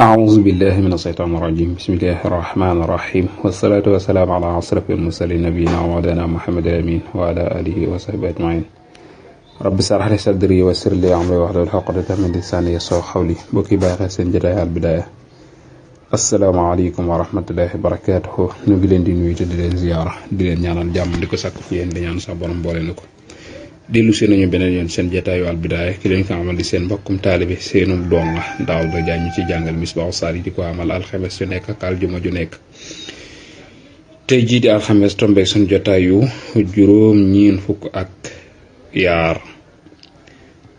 أعوذ بالله من الشيطان الرجيم بسم الله الرحمن الرحيم والصلاة والسلام على أشرف المرسلين نبينا ومولانا محمد الأمين وعلى آله وصحبه أجمعين رب اشرح لي صدري ويسر لي أمري واحلل عقدة من لساني يفقهوا قولي bokki baaxee seen jotaay Al Bidaaya asalaamaaleykum wa rahmatullahi wa barakaatuhu ñu ngi leen di nuyu te di leen ziyaara di leen ñaanal jàmm di ko sàkku ci yéen di ñaan sa borom boole na ko dellu si nañu beneen yoon seen jotaayu Al Bidaaya ki leen ko amal di seen mbokkum taalibe seenum doom la Daawuda Jaañ ñu ci jàngal Misbaahu Saar yi di ko amal alxames ju nekk ak aljuma ju nekk tey jii di alxames tombeeg suñu jotaayu juróom-ñeent fukk ak yaar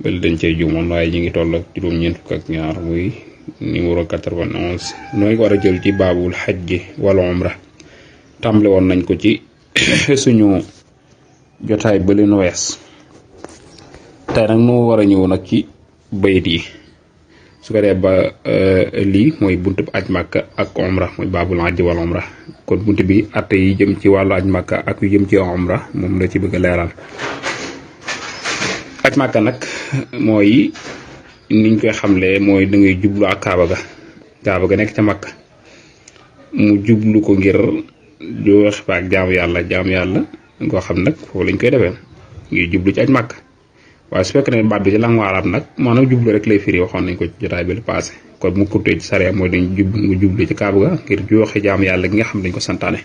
bal dañ cey juumoon waaye ñu ngi toll ak juróom-ñeent fukk ak ñaar muy numéro 91 nooy war a jël ci baabul xajji wal umra tàmbale woon nañ ko ci suñu jotaay ba leen wees tey nag nu war a ñëw nag ci bayit yi su ko dee ba lii mooy buntu aj màkka ak umra mooy baabul xajji wal umra kon buntu bi atte yi jëm ci wàllu aj màkka ak yu jëm ci umra moom la ci bëgg a leeral aj màkka nag mooy niñ koy xamle mooy da ngay jublu ak kaaba ga nekk ca Makka mu jublu ko ngir joxe fa ak jaamu yàlla ngoo xam nag foofu lañ koy defee ngir jublu ci aj Makka waaye su fekkee ne baat bi ci langue arabe nag maanaam jublu rek lay firi waxoon nañ ko ci jotaay bi lu passé kon mu kurtee ci sariya mooy dañ jublu ci kaaba ga ngir joxe jaamu yàlla gi nga xam dañ ko santaane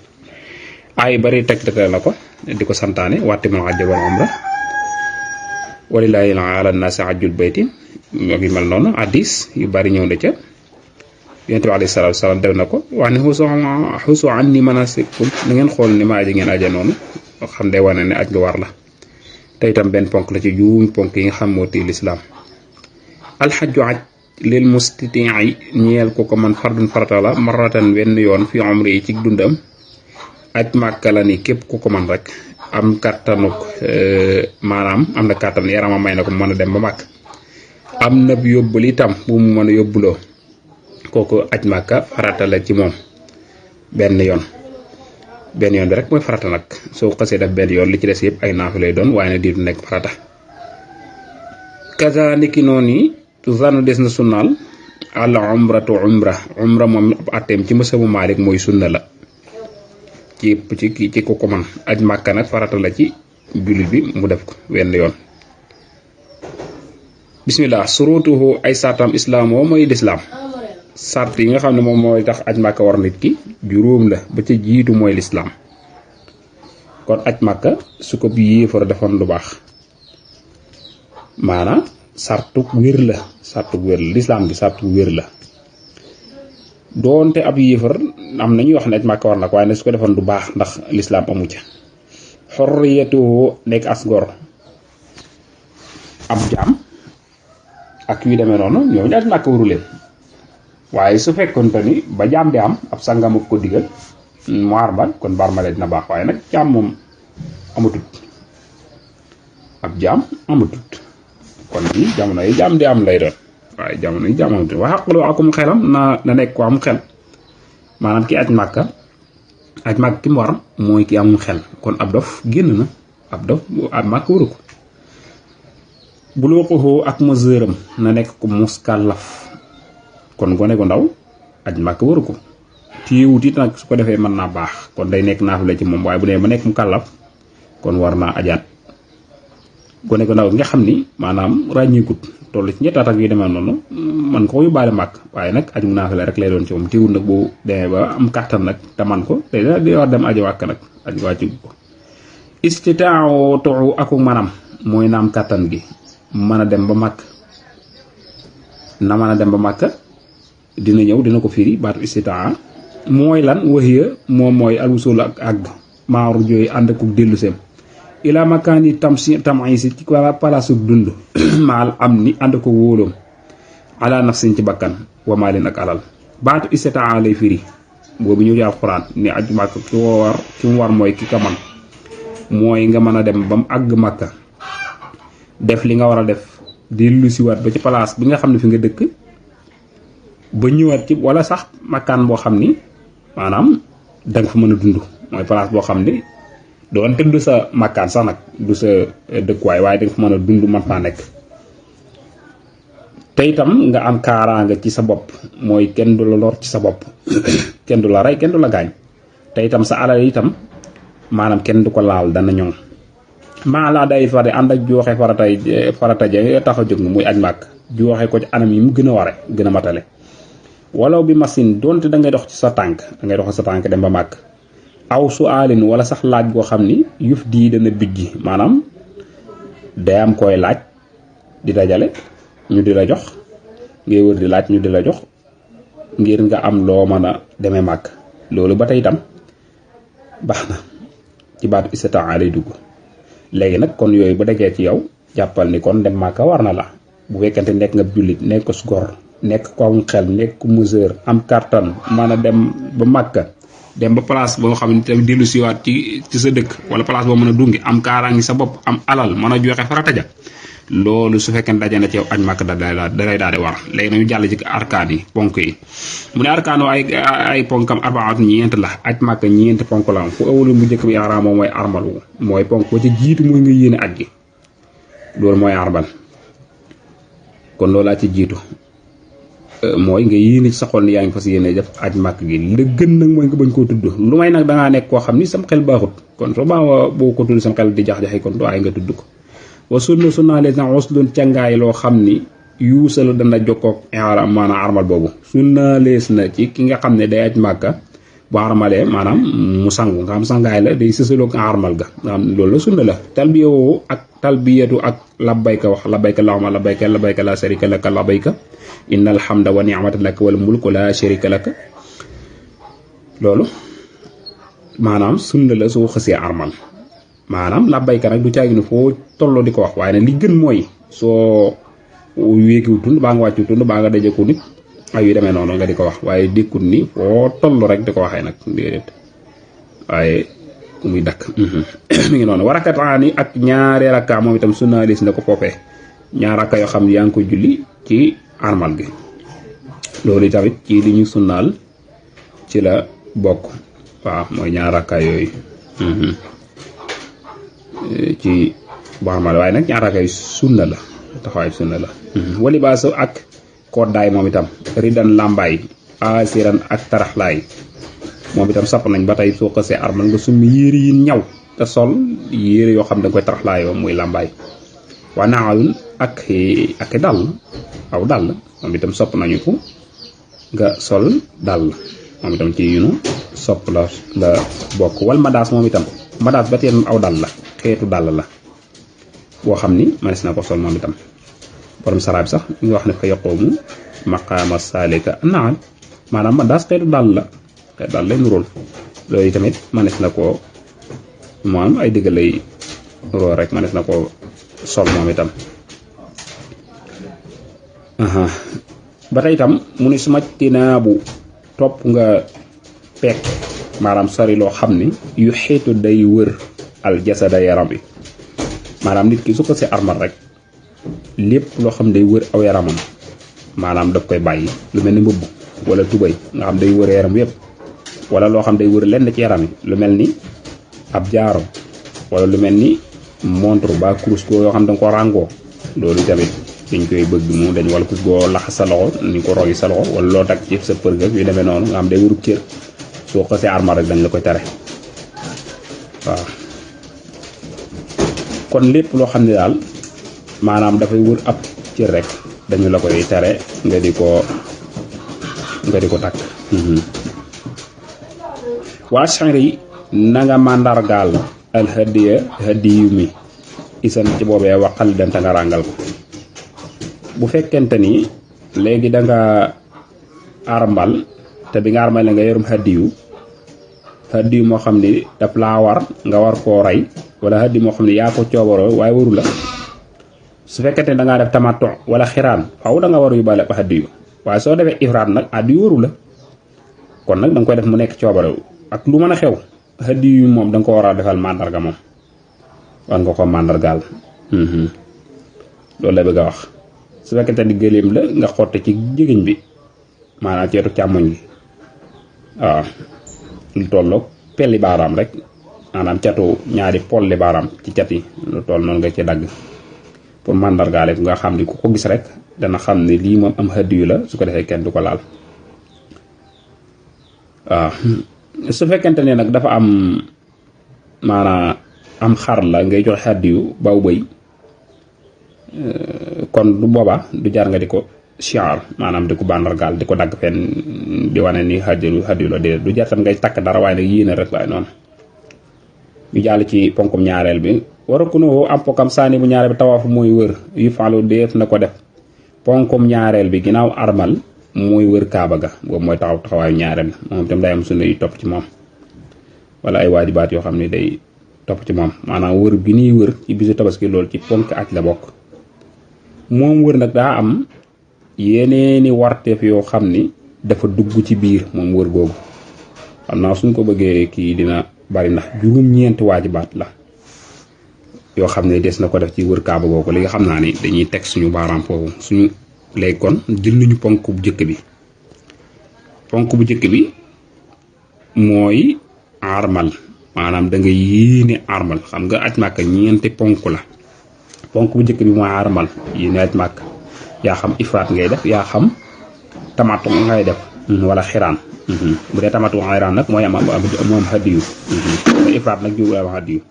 ay bari tegtale la ko di ko santaane wàtti mal hajja wal umra walillaahi ala naasi hajjul bayti ñoo ngi mel noonu hadis yu bari ñëw na ca yonent bi alayhi salaatu wasalaam def na ko wax ne xusu anni manasikakum na ngeen xool ni ma aji ngeen aja noonu xam day wane ne aj lu war la te itam benn ponk la ci juum ponk yi nga xam moo ti lislaam alxajju aj lil mustatii ñeel ko man fardun farata la maratan wenn yoon fi umri yi ci dundam aj màkka la ni képp ku ko man rek am kàttanuk maanaam am na kàttan yarama may na ko mën a dem ba màkk am na yóbbal itam bu mu mën a yóbbuloo kooku aj màkka farata la ci moom benn yoon bi rek mooy farata nag soo xasee def benn yoon li ci des yëpp ay naafi lay doon waaye ne di du nekk farata kaza niki noonu yi zanu des na sunnaal al umratu umra moom ab atteem ci mësabu Maalik mooy sunna la ci ko man aj màkka nag farata la ci jullit bi mu def ko wenn yoon bismillah surutuhu ay sartam islaam woo mooy lislaam sart yi nga xam ne moom mooy tax aj màkka war nit ki juróom la ba ca jiitu mooy lislaam kon aj màkka su ko bi yéefar defoon lu baax maanaam sartuk wér la lislaam gi sartuk wér la doonte ab yéefar am nañuy wax ne aj màkka war nag waaye ne su ko defoon du baax ndax lislaam amu ca xorriyatuhu nekk as gor ab jaam ak yu demee noonu ñooñu aj màkka waru leen waaye su fekkoon te ni ba jaam di am ab sangam ak ko digal mu armal kon barmale dina baax waaye nag jaam moom amatut ab jaam amatut kon bi jamono yi jaam di am lay doon waaye jamono yi jaam amatut wax xaqlu akum xelam na nekk ko am xel maanaam ki aj màkka ki mu war mooy ki am xel kon ab dof génn na ab dof ab màkka waru ko bulooxuhu ak mesure am na nekk ko muskàllaf kon gone gu ndaw aj màkk waru ko téyewut it nag su ko defee mën naa baax kon day nekk naafila ci moom waaye bu dee ba nekk mu kàllaf kon war naa ajaat gone gu ndaw nga xam ni maanaam ràññeekut toll ci ñetti at ak yu demee noonu man ko yóbbaale màkk waaye nag aju naafila rek lay doon ci moom téyewut nag bu demee ba am kàttan nag te man ko te di war dem aji wàkk nag aj wàccu ko istitaatu aku manam mooy naam kàttan gi mën a dem ba màkk dina ñëw dina ko firi baatu istitaa mooy lan waxiya moom mooy alwusul ak àgg maaru jooyu ànd ak dellu seem ila makaani tamisi ci palaasu dund maal am ni ànd ko wóoloom ala nafsin ci bakkan wa maalin ak alal baatu istitaa lay firi boobu ñëw ci alxuraan ni aju màkk ki mu war mooy ki ka man mooy nga mën a dem ba mu àgg màkka def li nga war a def dellu siwaat ba ci palaas bi nga xam ne fi nga dëkk ba ñëwaat ci wala sax makkaan boo xam ni maanaam danga fa mën a dund mooy place boo xam ni doonte du sa makkaan sax nag du sa dëkkuwaay waaye danga fa mën a dund man faa nekk te itam nga am kaaraanga ci sa bopp mooy kenn du la lor ci sa bopp kenn du la rey kenn du la gaañ te itam sa alal itam maanaam kenn du ko laal dana ñoŋ maa laa day fare ànd ak jooxe farata ja tax a jóg muy aj màkk jooxe ko ci anam yi mu gën a ware gën a matale walaw bi machine donte da ngay dox ci sa tànk dem ba màkk aw su aalin wala sax laaj goo xam ni yuf dii dana bijji maanaam day am koy laaj di dajale ñu di la jox ngay wër di laaj ñu di la jox ngir nga am loo mën a demee màkk loolu ba tey itam baax na ci baatu istitaa lay dugg léegi nag kon yooyu bu degee ci yow jàppal ni kon dem màkka war na la bu fekkente nekk nga jullit nekk ko gor nekk ko am xel nekk ko mesure am kartan mën a dem ba màkka dem ba place boo xam ne tamit dellu siwaat ci sa dëkk wala place boo mën a dungi am kaaraangi sa bopp am alal mën a joxe farata ja loolu su fekkee daje na ci yow aj màkk da lay daal di war léegi nañu jàll ci arkaan yi ponk yi mu ne arkaanu ay ponkam arbaat ñeent la aj màkk ñeent ponk la am fu awalu bu njëkk bi ihraam moom mooy armalu mooy ponk ba ci jiitu mooy nga yéene aj gi loolu mooy armal kon loolu laa ci jiitu mooy nga yéene ci sa xol ni yaa ngi fas yéene def aj màkk gi la gën nag mooy nga bañ koo tudd lu may nag dangaa nekk koo xam ni sam xel baaxut kon soo boo ko tudd sam xel di jax-jaxi kon waaye nga tudd ko wa sunna lees na waslun cangaay loo xam ni yuusalu dana jokkoog ihraam maanaam armal boobu sunna lees na ci ki nga xam ne day aj màkka bu armalee maanaam mu sangu nga xam sangaay la day sësaloog armal ga nga xam loolu la sunna la talbiya woowu ak talbiyatu ak labbayka wax labbayka allahumma labbayka la sharika laka labbayka innal hamda wa ni'mata laka wal mulku la sharika laka loolu maanaam sunna la soo xësee armal maanaam labbayka nag du caaginu foo tolloo di ko wax waaye nag li gën mooy soo wéekiwu tund baa nga wàccu tund baa nga dajeku nit ay yu demee noonu nga di ko wax waaye dékkut ni foo toll rek di ko waxee nag déedéet waaye muy dakk mi ngi noonu warakataani ak ñaari rakka moom itam sunnaalis na ko foofee ñaar rakka yoo xam ne yaa ngi ko julli ci armal gi loolu tamit ci li ñu sunnaal ci la bokk waaw mooy ñaar rakka yooyu ci bu armal waaye nag ñaar rakka yu sunna la taxawaay sunna la wali baaso ak koddaay moom itam ridan làmbaay asiran ak taraxlaay moom itam sapp nañ ba tey soo xësee armal nga summi yére yi ñaw te sol yére yoo xam ne da nga koy taraxlaayoo muy làmbaay waa naalun ak dàll aw dàll moom itam sopp nañu ko nga sol dàll moom itam ci yunu sopp la bokk wal madaas moom itam madaas ba teen aw dàll la xeetu dàll la boo xam ni manes na ko sol moom itam borom saraab sax ñu wax ne fa yaqoomu maqaama saalika naal maanaam madaas xeetu dàll la xeetu dàll lay nuróol loolu tamit manes na ko moom ay digg lay nuróol rek manes na ko sol moom itam ba tey itam mu ni suma tinaabu topp nga pekk maanaam sori loo xam ni yu xeetu day wër al jasada yaram bi maanaam nit ki su ko si armal rek lépp loo xam day wër aw yaramam maanaam daf koy bàyyi lu mel ni mbubb wala tubay nga xam day wër yaram yépp wala loo xam day wër lenn ci yaram yi lu mel ni ab jaaro wala lu mel ni montre ba kurus goo yoo xam da nga ko ràngoo loolu tamit dañ koy bëgg mu dañ wala kurus goo lax sa loxo ni ko rogi sa loxo wala loo takk ci sa përgak yu demee noonu nga xam day wërub cër soo xasee armal rek dañ la koy tere waaw kon lépp loo xam ne daal maanaam dafay wër ab cër rek dañu la koy tere nga di ko takk waa chanri na nga màndargaal al hadiyu mi isan ci boobee waxal denta nga ràngal ko bu fekkente ni léegi da nga armal te bi nga armal la nga yorum hadiyu moo xam ni daf laa war nga war koo rey wala hadiyu moo xam ne yaa ko coobaroo waaye waru la su fekkente ne da ngaa def tamattu wala xiraan faaw da nga war yu bale ko hadiyu waaye soo defee ifraat nag hadiyu waru la kon nag da nga koy def mu nekk coobare ak lu mën a xew hadiyu moom da nga ko war a defal mandarga moom war nga ko mandargaal loolu la bëgg a wax su fekkente ni gëléem la nga xotti ci jigéen bi maanaam ceetu càmmoñ gi waaw lu tolloog pelli baaraam rek maanaam catu ñaari polli baaraam ci cat yi lu toll noonu nga ci dagg pour mandargaale nga xam ni ku ko gis rek dana xam ne lii moom am hadiyu la su ko defee kenn du ko laal. waaw su fekkente ne nag dafa am maanaam am xar la ngay joxe hadiyu baw bëy kon du booba du jar nga di ko siyaar maanaam di ko bàndargaal di ko dagg fenn di wane ni hadiyu la déedéet du jar tam ngay takk dara waaye nag yéene rek waaye noonu. ñu jàll ci ponkum ñaareel bi war a kunoo am pokam saani bu ñaareel bi tawaafu mooy wër yu faalu def na ko def ponkum ñaareel bi ginnaaw armal mooy wër kaaba ga boobu mooy taxawaayu ñaareel moom itam day am sunna yu topp ci moom wala ay waajibaat yoo xam ne day topp ci moom maanaam wër bi ñuy wër ci bisu tabaski loolu ci ponk aj la bokk. moom wër nag daa am yeneeni warteef yoo xam ni dafa dugg ci biir moom wër googu xam naa suñ ko bëggee kii dina bari ndax juróom-ñeenti waajibaat la yoo xam ne des na ko def ci wër kaaba googu li nga xam naa ni dañuy teg suñu baaraam foofu suñu léegi kon jël nañu ponk bu njëkk bi. ponk bu njëkk bi mooy armal maanaam da nga yéene armal xam nga aj màkk ñeenti ponk la. ponk bu njëkk bi mooy armal yéene aj màkk yaa xam ifraat ngay def yaa xam tamatu ngay def wala xiraan. bu dee tamatu xiraan nag mooy moom hadiyu te ifraat nag jiw am hadiyu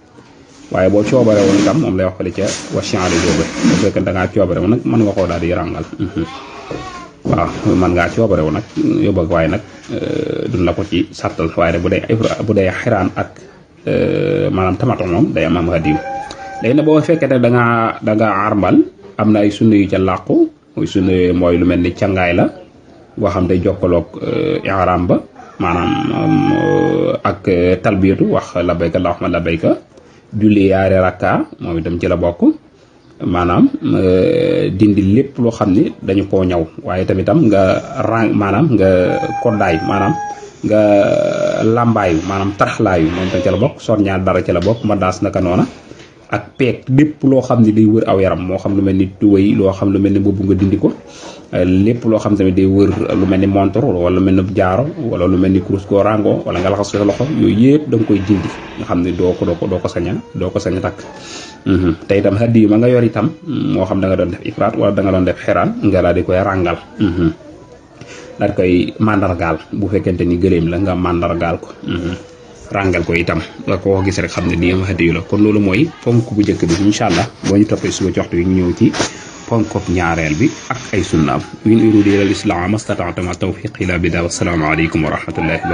waaye boo coobare woon itam moom lay wax fële ca wasiyaale boobu bu fekkee da ngaa coobare woon nag mën nga koo daal di ràngal. waaw mën ngaa coobare woon nag yóbbu ak waaye nag duñ la ko ci sàttal waaye nag bu dee xiraan ak maanaam tamatu moom day am hadiyu. léegi nag boo fekkee ne da ngaa armal am na ay sunna yu ca làqu muy sunna yooyu mooy lu mel ni cangaay la boo xam day jokkaloog ihram ba maanaam ak talbiyatu wax labbayka allahumma labbayka julli yaari rakka moom itam ci la bokk maanaam dindi lépp loo xam ni dañu koo ñaw waaye tamitam nga maanaam nga koddaay maanaam nga làmbaayu maanaam taraxlaayu moom itam ci la bokk sorñaal dara ci la bokk ma daas naka noona ak peeg lépp loo xam ne day wër aw yaram moo xam lu mel ni tuwéy loo xam lu mel ni boobu nga dindi ko lépp loo xam tamit day wër lu mel ni montor wala lu mel ni jaaro wala lu mel ni kurus goo rango wala nga laxas sa loxo yooyu yëpp da nga koy dindi nga xam ne doo ko sañ a takk. te itam hadiyu ma nga yor itam moo xam da nga doon def ifraat wala da nga doon def xiraan nga daal di koy ràngal daal di koy màndargaal bu fekkente ni gëléem la nga màndargaal ko. ràngal ko itam nga ko gis rek xam ne nii am hadiyu la kon loolu mooy ponk bu njëkk bi incha allah boo ñu toppee suba ci waxtu yi ñu ñëw ci ponk ñaareel bi ak ay sunnaam in uriidu illa al-islaaha mastata'tu ma tawfiiqi illa billah wa salaamu aleykum wa rahmatullahi